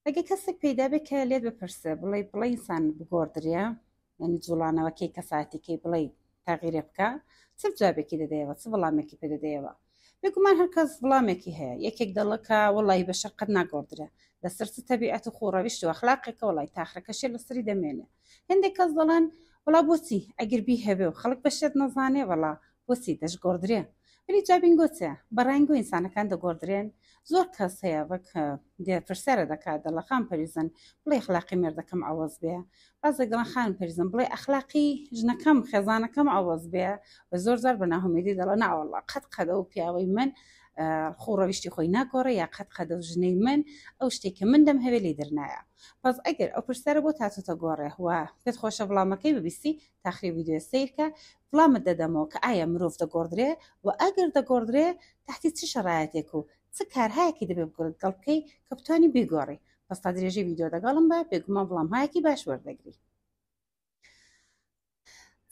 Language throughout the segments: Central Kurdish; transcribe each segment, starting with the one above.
ئەگەر کەسێک پەیدا بێ کە لێت بپرسێ بڵێ بڵێ ئینسان بگۆڕدرێ یعنی جوڵانەوەکەی کەساتیکەی بڵێ تاغیرێ بکە چ جوابێکی دەدەیەوە چ وەڵامێکی پێ دەدەیەوە بێگومان هەر کەس وڵامێکی هەیە یەکێک دەڵکە وڵی بەشەر قەت ناگۆڕدرێ لەسەر چ تەبیعەت و خۆڕەویشت و ئەخلاقێکە وڵی تاخرەکەشێ لەسەری دەمێنێ هەندێک کەس دەڵێن وڵا بۆچی ئەگەر بیهەوێ و خەڵک بەشێت نەزانێ وەڵا بۆچی دەشگۆڕدرێ ولی جوابین گۆ چێ بەڕای گۆ ئینسانەکان دەگۆڕدرێن زۆر کەس هەیە وەک دێ پرسیارە دەکات دەڵێ خان پەریزن بڵێ ئەخلاقی مێردەکەم عەوەز بێ بازێک دەڵێن خان پەریزن بڵێ ئەخلاقی ژنەکەم خێزانەکەم عەوەز بێ و زۆر جار بە ناهومێدی دەڵێ ناوەڵا قەت قەدە و پیاوەی من خۆ ڕەویشتی خۆی ناگۆڕێ یا قەت قەدە و ژنەی من ئەو شتێک کە من دەمهەوێ لێی دەرنایە پس ئەگەر ئەو پرسیارە بۆ تاتۆتە گۆڕێ و پێت خۆشە وڵامەکەی ببیستی تاخری ڤیدیۆ سەیرکە وڵامت دەدەمەوە کە ئایا مرۆڤ دەگۆڕدرێ و ئەگەر دەگۆڕدرێ تەحتی چ شەرایەتێک و چ کارهایەکی دەبێ بگەڵ بکەی کە بتوانی بیگۆڕی پس تا درێژەی ڤیدیۆ دەگەڵم بە بێگومان وڵامهایەکی باش وەردەگری.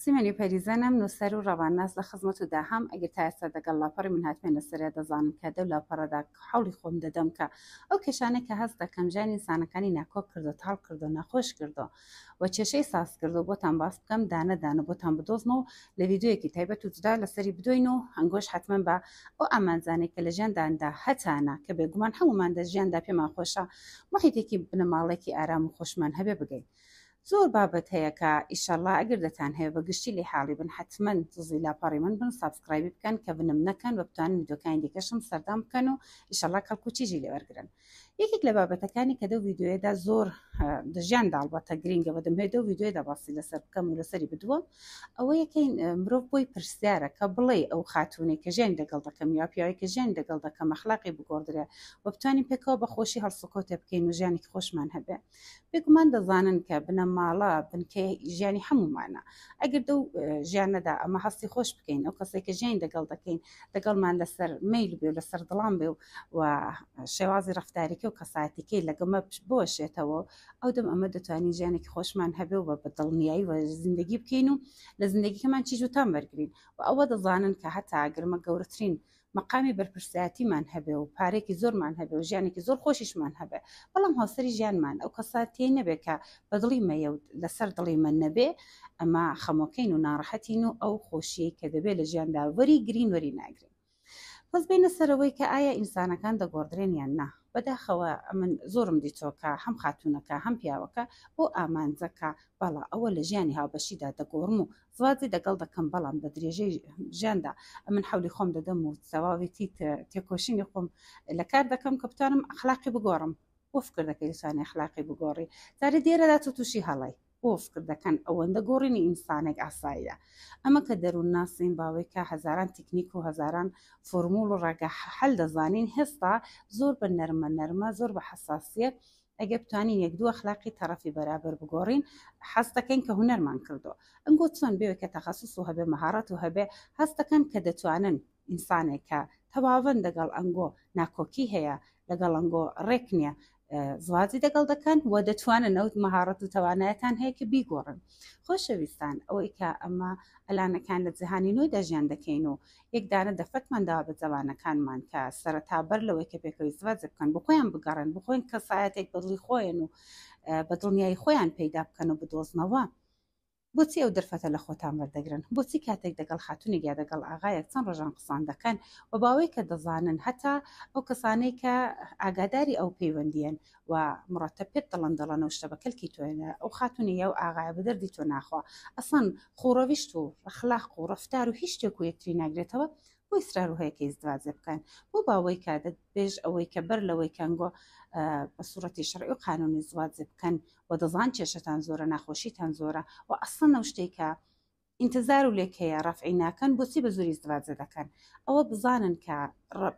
سیمەنی پەریزەنم نووسەر و ڕەوانناس لە خزمەت و داهام ئەگەر تا ئێستا دەگەڵ لاپەڕی من هاتبێنە سەرێ دەزانن کە دەو لاپەڕەدا حەولی خۆم دەدەم کە ئەو کێشانەی کە هەست دەکەم ژیانی ئینسانەکانی ناکۆک کردو تاڵ کردو ناخۆش کردو و کێشەی ساز کردو بۆتان باس بکەم دانە دانە بۆتان بدۆزمەوە لە ڤیدیۆیەکی تایبەت و جودا لەسەری بدۆین و ئەنگۆش حەتمەن بە ئەو ئامانجانەی کە لە ژیانداندا هەتانە کە بێگومان هەموومان دە ژیاندا پێمان خۆشە موحیتێکی بنەماڵەیەکی ئارام و خۆشمان هەبێ بگەین زۆر بابەت هەیە کە ئیشەڵا ئەگەر دەتان هەیە بە گشتی لێ حاڵی بن حەتمەن جزی لاپەڕی من بن subscribe ی بکەن کە بنم نەکەن و بتوانن ڤیدیۆکانی دیکەشم سەردان بکەن و ئیشەڵا کەڵک و چیژی لێ وەرگرن یەکێک لە بابەتەکانی کە دەو ڤیدیۆیەدا زۆر دەژیان داڵبەتە گرینگە بە دەمهێ دەو ڤیدیۆیەدا باسی لەسەر بکەم و لەسەری بدووم ئەوە یەکەین مرۆڤ بۆی پرسیارە کە بڵێ ئەو خاتوونەی کە ژیانی دەگەڵ دەکەم یا پیاوی کە ژیانی دەگەڵ دەکەم ئەخلاقی بگۆڕدرێ و بتوانین پێکەوە بە خۆشی هەڵسوکەوتێ بکەین و ژیانێکی خۆشمان هەبێ بێگومان دەزانن کە بنەماڵە بنکەی ژیانی هەموومانە ئەگەر دەو ژیانەدا ئەمە هەستی خۆش بکەین ئەو کەسێک کە ژیانی دەگەڵ دەکەین دەگەڵمان لەسەر میل بێ و لەسەر دڵان بێ و شێوازی ڕفتاریکە و کەسایەتیکەی لەگەمە بۆشێتەوە ئەو دەم ئەمە دەتوانین ژیانێکی خۆشمان هەبێ و بە دڵنیایی و زندگی بکەین و لە زندگیکەمان چیژ و تام وەرگین و ئەوە دەزانن کە هەتا گرمە گەورەترین مەقامی بەرپرسایەتیمان هەبێ و پارەیەکی زۆرمان هەبێ و ژیانێکی زۆر خۆشیشمان هەبێ بەڵام هاوسەری ژیانمان ئەو کەساتیەی نەبێ کە بە دڵی مەیە و لەسەر دڵی من نەبێ ئەمە خەمۆکەین و ناڕەحەتین و ئەو خۆشیەی کە دەبێ لە ژیاندا وەری گرین وەری ناگرین پس بینە سەرەوەی کە ئایا ئینسانەکان دەگۆڕدرێن یان نا بەداخەوە ئەمن زۆرم دیتۆ کە هەم خاتوونەکە هەم پیاوەکە بۆ ئامانجەکە بەڵا ئەوە لە ژیانی هاوبەشیدا دەگۆڕم و زوازی دەگەڵ دەکەم بەڵام بە درێژەی ژیاندا ئەمن حەولی خۆم دەدەم و تەواوێتی تێکۆشینی خۆم لە کار دەکەم کە بتوانم ئەخلاقی بگۆڕم بۆ فکر دەکەی دەتوانێ ئەخلاقی بگۆڕی جارێ دێرەدا تۆ تووشی هەڵەی بۆ فکر دەکەن ئەوەندە گۆڕینی ئینسانێک ئاساییە ئەمە کە دەروون ناسین باوەی کە هەزاران تکنیک و هەزاران فۆرموڵ و ڕێگە حەل دەزانین هێستا زۆر بە نەرمە نەرمە زۆر بە حەساسیەت ئەگەر بتوانین یەک دوو ئەخلاقی تەڕەفی بەرابەر بگۆڕین حەز دەکەین کە هونەرمان کردووە ئەنگۆ چۆن بێ کە تەخەسوس و هەبێ مەهارەت و هەبێ هەست دەکەن کە دەتوانن ئینسانێک کە تەواوەن دەگەڵ ئەنگۆ ناکۆکی هەیە لەگەڵ ئەنگۆ ڕێک نییە زوازی دەگەڵ دەکەن و دەتوانن ئەو مەهارەت و تەوانایەتان هەیە کە بیگۆڕن خۆشەویستان ئەوەی کە ئەمە ئەلانەکان لە جیهانی نوێدا ژیان دەکەین و یەک دانە دەفەتمان داوە بە جەوانەکانمان کە سەرەتا بەر لەوەی کە پێکەوە ئیزدواج بکەن بۆ خۆیان بگەڕێن بۆ خۆیان کەسایەتێک بە دڵی خۆیان و بە دڵنیایی خۆیان پەیدا بکەن و بدۆزنەوە بۆچی ئەو دەرفەتە لە خۆتان وەردەگرن بۆچی کاتێک دەگەڵ خاتونێک یا دەگەڵ ئاغایەک چەند ڕۆژان قسان دەکەن و باوەی کە دەزانن هەتا ئەو کەسانەی کە ئاگاداری ئەو پەیوەندیەن و مڕەتەب پێت دەڵێن دەڵێن ئەو شتە بە کەلکی تۆیە ئەو خاتونی یا ئەو ئاغایە بە دەردی تۆ ناخوا ئەسڵەن خوڕەویشت و ئەخلاق و ڕەفتار و هیچ شتێک و یەکتری ناگرێتەوە بۆ ئیسرار و هەیە کە ئیزدواجێ بکەن بۆ باوەی کە دەبێژ ئەوەی کە بەر لەوەی کەنگۆ بە سوڕەتی شەرعی و قانونی زواجێ بکەن و دەزان کێشەتان زۆرە ناخۆشیتان زۆرە و ئەسڵەن ئەو شتێک کە ئینتزار و لێک هەیە ڕەفعی ناکەن بۆچی بە زۆری ئیزدواجە دەکەن ئەوە بزانن کە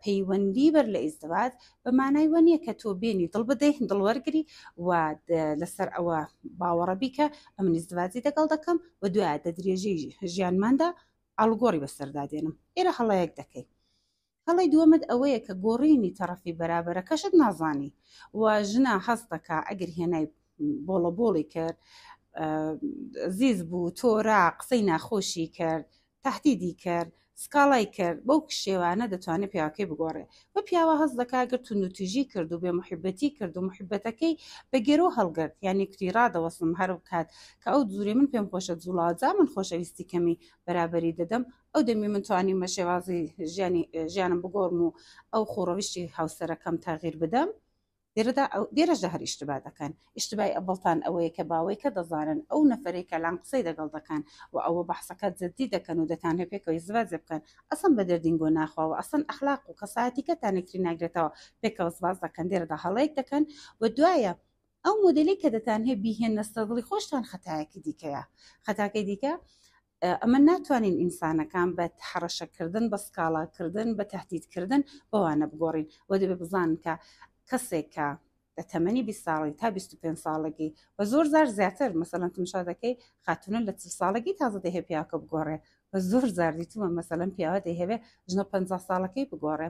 پەیوەندی بەر لە ئیزدواج بە مانای وە نییە کە تۆ بێنی دڵ بدەی دڵ وەرگری و لەسەر ئەوە باوەڕە بیکە ئەمن ئیزدواجی دەگەڵ دەکەم و دوای دە درێژەی ژیانماندا ئاڵوگۆڕی بەسەردا دێنم ئێرە هەڵەیەک دەکەی هەڵەی دووەمت ئەوەیە کە گۆڕینی تەڕەفی بەرابەرەکەشت نازانی و ژنە هەست دەکا ئەگەر هێنای بۆڵە بۆڵی کرد زیز بوو تۆرا قسەی ناخۆشی کرد تهدیدی کرد سکاڵای کرد بەو شێوانە دەتوانێت پیاوەکەی بگۆڕێ و پیاوە هەست دەکا گەر توندوتیژی کرد و بێ محیبەتی کرد و محیبەتەکەی بە گەرۆ هەڵگرت یانی کوتی ڕادەوەستم هەر کات کە ئەو جوورێ من پێم خۆشە جوڵا جا من خۆشەویستی کەمی بەرابەری دەدەم ئەو دەمی من توانیمە شێوازی ژیانی ژیانم بگۆڕم و ئەو خۆڕەوشتی هاوسەرەکەم تەغیر بدەم لێرەدا ئەو لێرەشدا هەر ئیشتبا دەکەن. ئیشتبای ئەڤەڵتان ئەوەیە کە باوەی کە دەزانن ئەو نەفەرەی کە لان قسەی دەگەڵ دەکەن و ئەوە بەحسەکە جدی دەکەن و دەتانهەوێ پێکەوە ئیزدواجێ بکەن ئەسڵەن بە دەردینگۆ ناخوا و ئەسڵەن ئەخلاق و کەسایەتیکەتان یەکتری ناگرێتەوە پێکەوە زباز دەکەن لێرەدا هەڵەیەک دەکەن و دوایە ئەو مۆدێلەی کە دەتانهەوێ بیهێننە سەر دڵی خۆشتان خەتایەکی دیکەیە خەتاکەی دیکە ئەمە ناتوانین ئینسانەکان بە هەڕەشەکردن بە سکاڵاکردن بە تهدیدکردن بەوانە بگۆڕین و دەبێ بزانن کە کەسێک کە لە تەمەنی 20 ساڵی تا 25 ساڵگی و زۆر زار زیاتر مەسەلەن تمشا دەکەی خاتونە لە 40 ساڵگی تازە دەهێ پیاکە بگۆڕێ و زۆر زار دیتومە مەسەلەن پیاوە دەیهەوێ ژنە 50 ساڵەکەی بگۆڕێ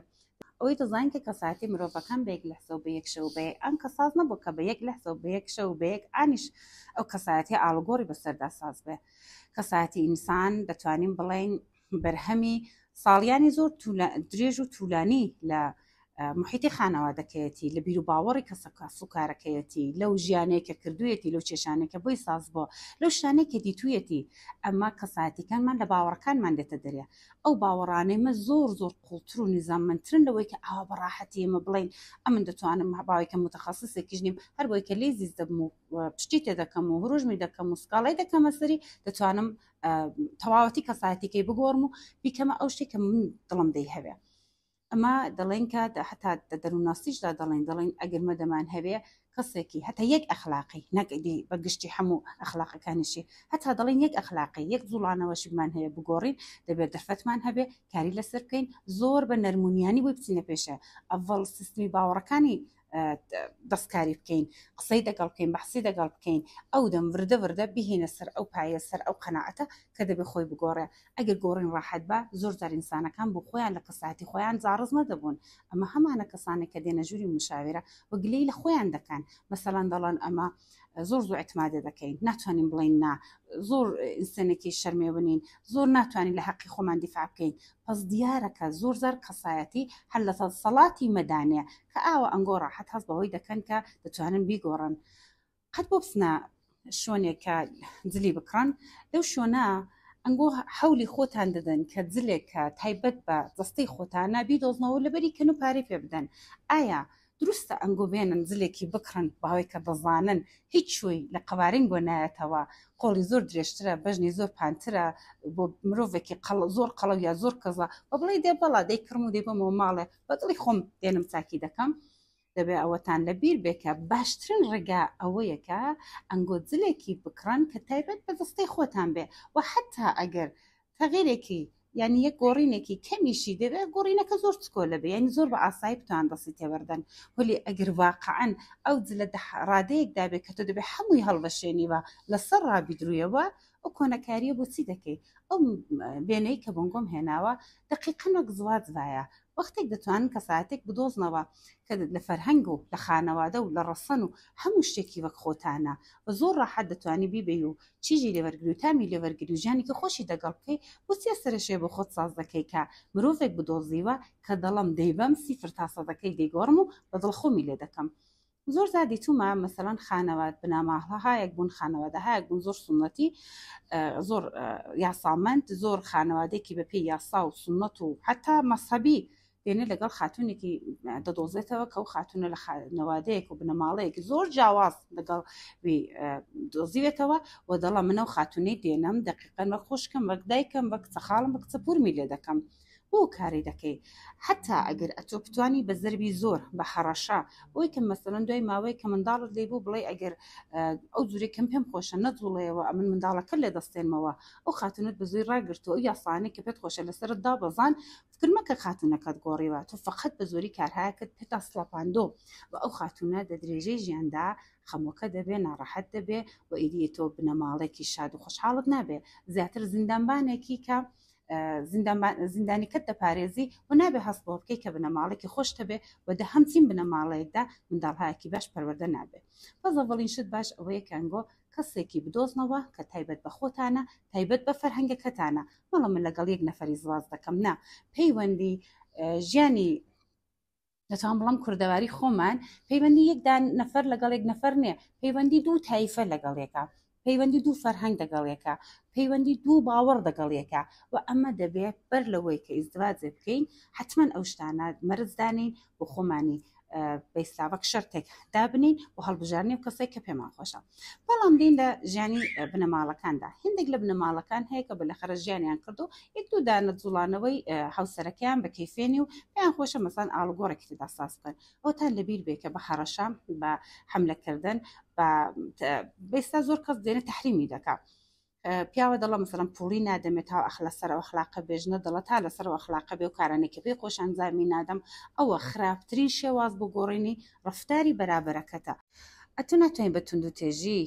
ئەوەی دەزانین کە کەسایەتی مرۆڤەکان بە یەک لەحزە و بە یەک شەو و بە یەک ئان کە ساز نەبوو کە بە یەک لەحزە و بە یەک شەو و بە یەک ئانیش ئەو کەسایەتی ئاڵوگۆڕی بەسەردا ساز بێ. کەسایەتی ئینسان دەتوانین بڵێین بەرهەمی ساڵیانی زۆر درێژ و تولانی لە محیتی خانەوادەکەیەتی لە بیر و باوەڕی کەسەکە سوکارەکەیەتی لەو ژیانەیە کە کردوویەتی لەو چێشانێک کە بۆی ساز بووە لەو شتانەی کە دیتوویەتی ئەمە کەسایەتیکانمان لە باوەڕەکانمان دێتە دەرێ ئەو باوەڕانەی مە زۆر زۆر قوڵتر و نیزاممەندترن لەوەی کە ئاوا بە ڕاحەتی ئێمە بڵێین ئەمن دەتوانم باوەی کە موتەخەسسێکیش نیم هەر بۆی کە لێی زیز دەبم و پشتی تێ دەکەم و هروژمی دەکەم و سکاڵای دەکەمە سەری دەتوانم تەواوەتی کەسایەتیکەی بگۆڕم و بیکەمە ئەو شتێک کە من دڵم دەیهەوێ ئەمە دەڵێن کە هەتا دە دەروونناسیشدا دەڵێن دەڵێن ئەگەر مە دەمان هەبێ کەسێکی هەتا یەک ئەخلاقی نەک ئیدی بە گشتی هەموو ئەخلاقەکانیشی هەتا دەڵێن یەک ئەخلاقی یەک جوڵانەوەشیمان هەیە بگۆڕین دەبێت دەرفەتمان هەبێ کاری لەسەر بکەین زۆر بە نەرمونیانی بۆی بچینە پێشە ئەڤەڵ سیستمی باوەڕەکانی دەستکاری بکەین قسەی دەگەڵ بکەین بەحسی دەگەڵ بکەین ئەو دەم وردە وردە بهینە سەر ئەو پایە سەر ئەو قەناعەتە کە دەبێ خۆی بگۆڕێ ئەگەر گۆڕین ڕاحەت با زۆر جار ئینسانەکان بۆ خۆیان لە کەسایەتی خۆیان زاڕز نەدەبوون ئەمە هەمانە کەسانێک کە دێنە ژووری مشاورە و گلەیی لە خۆیان دەکەن مەسەلەن دەڵێن ئەمە زۆر زوو اعتمادێ دەکەین ناتوانین بڵێین نا زۆر ئینسانێکی شەرمێونین زۆر ناتوانین لە حەقی خۆمان دیفاع بکەین پس دیارە کە زۆر زار کەسایەتی هەر لە سەڵاتی مەدانێ کە ئاوە ئەنگۆ ڕاحەت هەست بەوەی دەکەن کە دەتوانن بیگۆڕن قەت بۆ بچنە شوێنێک کە جلی بکڕن لەو شوێنە ئەنگۆ حەولی خۆتان دەدەن کە جلێک کە تایبەت بە جەستەی خۆتانە بیدۆزنەوە لەبەری کەن و پارەی پێ بدەن ئایا دروستە ئەنگۆ بێنن جلێکی بکڕن باوەی کە دەزانن هیچ شوی لە قەوارەی بۆ نایەتەوە قۆڵی زۆر درێژترە بەژنی زۆر پانترە بۆ مرۆڤێکی قەڵ زۆر قەڵەو یا زۆر کەزە بە بڵێ دێ بەڵا دەیکڕم و دەیبەمەوە ماڵێ بە دڵی خۆم دێنم چاکی دەکەم دەبێ ئەوەتان لە بیر بێ کە باشترین ڕێگا ئەوەیە کە ئەنگۆ جلێکی بکڕن کە تایبەت بە جەستەی خۆتان بێ و حەتا ئەگەر تەغیرێکی یانی یەک گۆڕینێکی کەمیشی دەبێ گۆڕینەکە زۆر چکۆلە بێ یانی زۆر بە ئاسایی بتوان دەستی تێبەردەن وەلی ئەگەر واقعەن ئەو جلە دە ڕادەیەکدا بێ کە تۆ دەبێ هەمووی هەڵبەشێنی و لەسەر ڕابیدرویەوە ئەو کۆنەکاریە بۆ چی دەکەی ئەو بێنەی کە بۆنگۆم هێناوە دقیقەن وەک زواج وایە وەختێک دەتوانن کەسایەتێک بدۆزنەوە کە لە فەرهەنگ و لە خانەوادە و لە ڕەسەن و هەموو شتێکی وەک خۆتانە و زۆر ڕاحەت دەتوانی بیبەی و چیژی لێ وەرگری و تامی لێ وەرگری و ژیانێکی خۆشی دەگەڵ بکەی، بۆ چیە سەرەشێ بۆ خۆت ساز دەکەی کە مرۆڤێک بدۆزیوە کە دەڵم دەیبەم سیفر تا سەدەکەی دەیگۆڕم و بە دڵ خۆمی لێ دەکەم. زۆر جار دیتومە مەسەلەن خانەواد بنەماڵەهایەک بوون خانەوادەهایەک بوون زۆر سوننەتی زۆر یاسامەند زۆر خانەوادێکی بە پێی یاسا و سوننەت و حتا مەسەبی دێنێ لەگەڵ خاتونێکی دەدۆزێتەوە کە ئەو خاتونە لە خانەوادەیەک و بنەماڵەیەکی زۆر جیاواز لەگەڵ وی دۆزیوێتەوە و دەڵە منەو خاتونەی دێنم دقیقەن وەک خوشکم وەک دایکم وەک کچە خاڵم وەک کچە پورمی لێ دەکەم بۆ کاری دەکەی حتا ئەگەر ئەتۆ بتانی بە زەربی زۆر بە هەڕەشە بۆی کە مەسەلەن دوای ماوەی کە منداڵت لێ بوو بڵێ ئەگەر ئەو جوورێک کەم پێم خۆشە نەجوڵێەوە ئەمن منداڵەکە لێ دەستێنمەوە ئەو خاتونت بە زۆی ڕاگرتووە ئەو یاسانەی کە پێت خۆشە لەسەرت دابەزان فکر مەکە خاتونەکەت گۆڕیوە تۆ فقط بە زۆری کارهایەکت پێتا سڵەپاندۆ و ئەو خاتونە دە درێژەی ژیاندا خەمۆکە دەبێ ناڕەحەت دەبێ و ئیدی تۆ بنەماڵێکی شاد و خۆشحاڵت نابێ زیاتر زیندانبانێکی کە. زیندانیکەت دەپارێزی و نابێ هەست بەوە بکەی کە بنەماڵێکی خۆشت هەبێ و دە هەمچین بنەماڵەیەکدا منداڵهایەکی باش پەروەردە نابێ. بەس ئەوەڵین شت باش ئەوەیە کە ئەنگۆ کەسێکی بدۆزنەوە کە تایبەت بە خۆتانە، تایبەت بە فەرهەنگەکەتانە، مەڵە من لەگەڵ یەک نەفەری زواج دەکەم نا، پەیوەندی ژیانی دەتوان بڵم کوردەواری خۆمان پەیوەندی یەک دان نەفەر لەگەڵ یەک نەفەر نییە، پەیوەندی دوو تایفە لەگەڵ یەکە، پەیوەندی دوو فەرهەنگ دەگەڵ یەکە، پەیوەندی دوو باوەڕ دەگەڵ یەکە و ئەمە دەبێت بەر لەوەی کە ئیزدواجێ بکەین حتمما ئەو شتانە مەرج دانین بۆ خۆمانی بەیسلاوەک شەرتێک دابنین و هەڵبژارنی و کەسێک کە پێمان خۆشە. بەڵام دین لە ژیانی بنەماڵەکاندا هندێک لە بنەماڵەکان هەیە کە بەلەخەرە ژیانیان کردو یەک دوو دانە جوڵانەوەی هاوسەرەکەیان بە کەیفێنی و پێیان خۆشە مەسان ئاڵوگۆڕێکی تێدا ساز بکەن. ئەوتان لەبیر بێ کە بە هەڕەشە، بە حەملەکردن، بە بێستا زۆر کەس دێنە تەحریمی دەکا. پیاوە دەڵە مەسەلەن پوڵی نادەمێ تا ئەخ لەسەر ئەو ئەخلاقە بێ، ژنە دەڵە تا لەسەر ئەو ئەخلاقە بێ و کارانەی کە پێی خۆش ئەنجامی نادەم، ئەوە خراپترین شێواز بۆ گۆڕینی ڕەفتاری بەرابەرەکەتە. ئەتوو ناتوانی بە توندوتێژی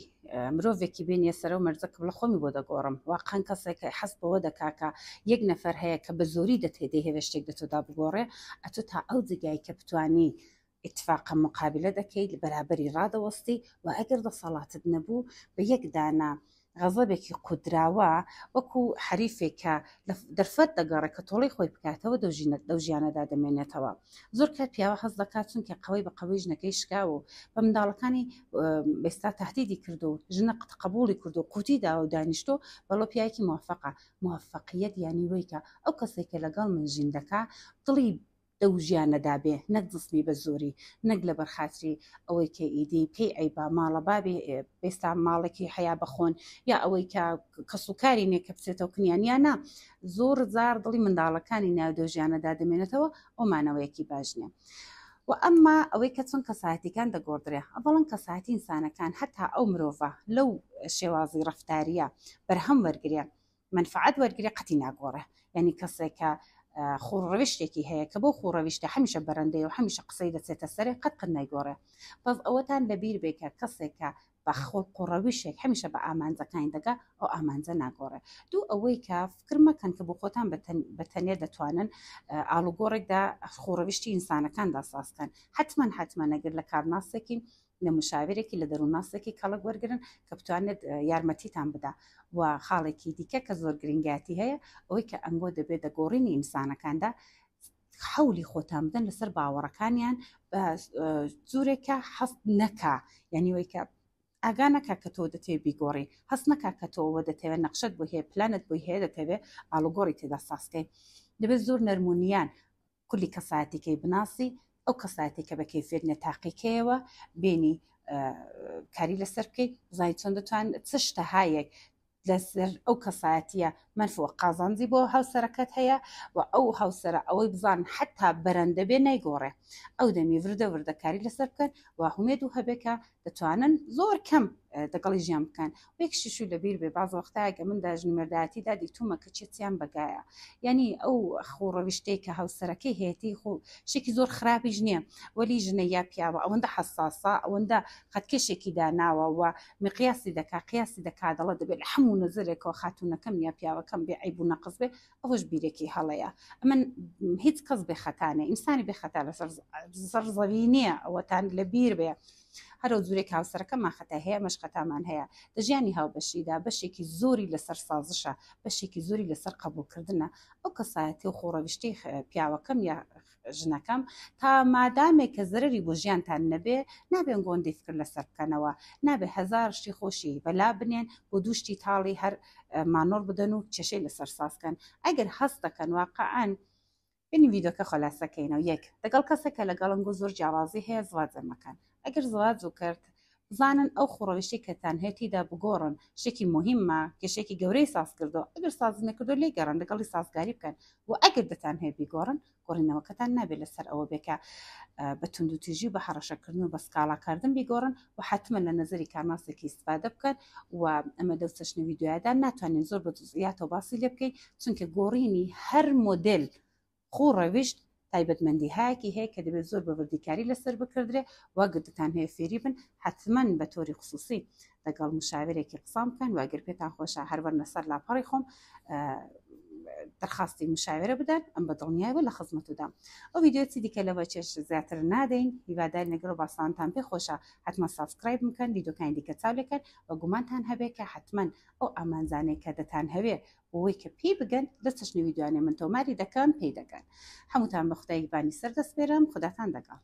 مرۆڤێکی بێنیە سەرەو مەرجە کە بڵێ خۆمی بۆ دەگۆڕم. واقعەن کەسێک حەز بەوە دەکا کە یەک نەفەر هەیە کە بە زۆری دەتێ دەیهەوێ شتێک لە تۆدا بگۆڕێ، ئەتوو تا ئەو جێگای کە بتوانی ئیتفاقە موقابلە دەکەیت، بەرابەری ڕادەوەستی و ئەگەر دەسەڵاتت نەبوو بە یەک دانە غەزەبێکی قودراوە وەکو حەریفێک کە لە دەرفەت دەگەڕێ کە تۆڵەی خۆی بکاتەوە دەو ژیانەدا دەمێنێتەوە. زۆر کات پیاوە هەست دەکات چونکە قەوەی بە قەوەی ژنەکەی شکاوە و بە منداڵەکانی ئێستا تهدیدی کردو و ژنە قبوڵی کردو و قوتی داوە و دانیشتۆ بەڵۆ پیاوێکی موفقە. موفقیەت یانی وەی کە ئەو کەسێک کە لەگەڵ من ژین دەکا دڵی دەو ژیانەدا بێ نەک جسمی بە زۆری نەک لەبەر خاتری ئەوەی کە ئیدی پێی عەیبە ماڵە بابی ئێستا ماڵێکی حەیا بەخۆن یا ئەوەی کە کەس و کاری نییە کە بچێتەوە کنیان یا نا زۆر زار دڵی منداڵەکانی ناو دەو ژیانەدا دەمێنێتەوە ئەو مانەوەیەکی باش نییە. و ئەمما ئەوەی کە چۆن کەسایەتیکان دەگۆڕدرێ ئەوەڵەن کەسایەتی ئینسانەکان هەتا ئەو مرۆڤە لەو شێوازی ڕەفتاریە بەرهەم وەرگرێ مەنفەعەت وەرگرێ قەتی ناگۆڕێ یعنی کەسێک کە خوڕەویشتێکی هەیە کە بۆ خوڕەویشتە هەمیشە بەرەندەیە و هەمیشە قسەی دەچێتە سەرێ قەت قەت نایگۆڕێ بەس ئەوەتان لەبیر بێ کە کەسێک کە بە خۆڵق و ڕەویشێک هەمیشە بە ئامانجەکانی دەگا ئەو ئامانجە ناگۆڕێ. دوو ئەوەی کە فکر مەکەن کە بۆ خۆتان بە تەنێ دەتوانن ئاڵوگۆڕێکدا خوڕەویشتی ئینسانەکاندا ساز بکەن. حەتمەن حەتمەن ئەگەر لە کارناسێکی لە مشاورێکی لە دەروونناسێکی کەڵک وەرگرن کە بتوانێت یارمەتیتان بدا. و خاڵێکی دیکە کە زۆر گرنگایەتی هەیە ئەوەی کە ئەنگۆ دەبێت دەگۆڕینی ئینسانەکاندا حەولی خۆتان بدەن لەسەر باوەڕەکانیان بە جورێک کە حەست نەکا یعنی وەی کە ئاگا نەکا کە تۆ دەتەوێت بیگۆڕی هەست نەکا کە تۆ ئەوە دەتەوێت نەخشەت بۆی هەیە پلانت بۆی هەیە دەتەوێت ئاڵوگۆڕی تێدا سازکەی دەبێت زۆر نەرمونیان کولی کەسایەتیکەی بناسی ئەو کەسایەتی کە بە کەیفیەت نیە تاقیکەیەوە بێنی کاری لەسەر بکەیت بزانیت چۆن دەتوان چ شتەهایەک لەسەر ئەو کەسایەتیە مەنف و قازانجی بۆ هاوسەرەکەت هەیە و ئەو هاوسەرە ئەوەی بزان حتا بەرەندە بێ نایگۆڕێ ئەو دەمی وردە وردە کاری لەسەر بکەن و هومێد و هەبێ کە دەتوانن زۆر کەم دەگەڵی ژیان بکەن وێک شیشو لەبیر بێ باز وەختایەکە من دا ژن مێردایەتیدا دیتومە کە چێتیان بەگایە یعنی ئەو خوڕەویشتەی کە هاوسەرەکەی هەیەتی خۆ شتێکی زۆر خراپیش نییە وەلی ژنە یا پیاوە ئەوەندە حەساسە ئەوەندە خەتکێشێکی داناوە و مقیاسی دەکا قیاسی دەکا دەڵێ دەبێت لە هەموو نەزەرێکەوە خاتوونەکەم یا پیاوەکەم بێ عەیب و نەقس بێ ئەوەش بیرێکی هەڵەیە ئەمن هیچ کەس بێ خەتا نیە ئینسانی بێ خەتا لەسەر سەر زەوی نییە ئەوەتان لە بیر بێ هەرو جورێک هاوسەرەکەمان خەتا هەیە ئەمەش خەتامان هەیە لە ژیانی هاوبەشیدا بەشێکی زۆری لەسەر سازشە بەشێکی زۆری لەسەر قبوڵکردنە ئەو کەسایەتی و خۆڕەویشتەی پیاوەکەم یا ژنەکەم تا مادامێک کە زەرەری بۆ ژیانتان نەبێ نابێ گۆندەی فکر لەسەر بکەنەوە نابێ هەزار شتی خۆشی بەلا بنێن بۆ دوو شتی تاڵی هەر مانۆڕ بدەن و کێشەی لەسەر سازکەن ئەگەر هەست دەکەن واقعا بینی ڤیدۆکە خۆلاسەکەینەوە یەک دەگەڵ کەسێک کە لەگەڵم گو زۆر جیاوازی هەیە زواجە مەکەن ئەگەر زواج و کرد بزانن ئەو خوڕەویشتەی کە تان هەیە تێیدا بگۆڕن شتێکی موهیمە کێشەیەکی گەورەی ساز کردووە ئەگەر سازی نەکردووە لێی گەڕن لەگەڵی سازگاری بکەن و ئەگەر دەتان هەیە بیگۆڕن گۆڕینەوەکەتان نابێت لەسەر ئەوە بێ کە بە توندوتیژی و بە هەڕەشەکردن و بە سکاڵاکردن بیگۆڕن و حتمما لە نەزەری کارناسێکی ئیستفادە بکەن و ئەمە دەو چەشنە ڤیدیۆیەدا ناتوانین زۆر بە جزئیاتەوە باسی لێ بکەین چونکە گۆڕینی هەر مۆدێل خوو ڕەوشت تایبەتمەندیهایەکی هەیە کە دەبێت زۆر بە وردی کاری لەسەر بکردرێ و ئەگەر دەتان هەیە فێری بن حەتمەن بە تۆری خسوسی دەگەڵ مشاورێکی قسان بکەن و ئەگەر پێتان خۆشە هەر وەرنە سەر لاپەڕی خۆم. دەرخواستی مشاورە بدەن، ئەم بە دڵنیایەوە لە خزمەتودام. ئەو ڤیدیۆ چی دیکە لەوە چێژ زیاتر نادەین. هیوادارین لەگەڵ باسانتان پێ خۆشە، حتمما subscribe بکەن، ڤیدیۆکانی دیکە چاو لێکەن و گومانتان هەبێ کە حتمما ئەو ئامانجانەی کە دەتان هەوێ بۆی کە پێی بگەن لە چەشنی ڤیدیۆیانەی من تۆماری دەکەم پێی دەگەن. هەمووتان بە خودای بانی سەر دەسپێرم، خوداتان دەگەڵ.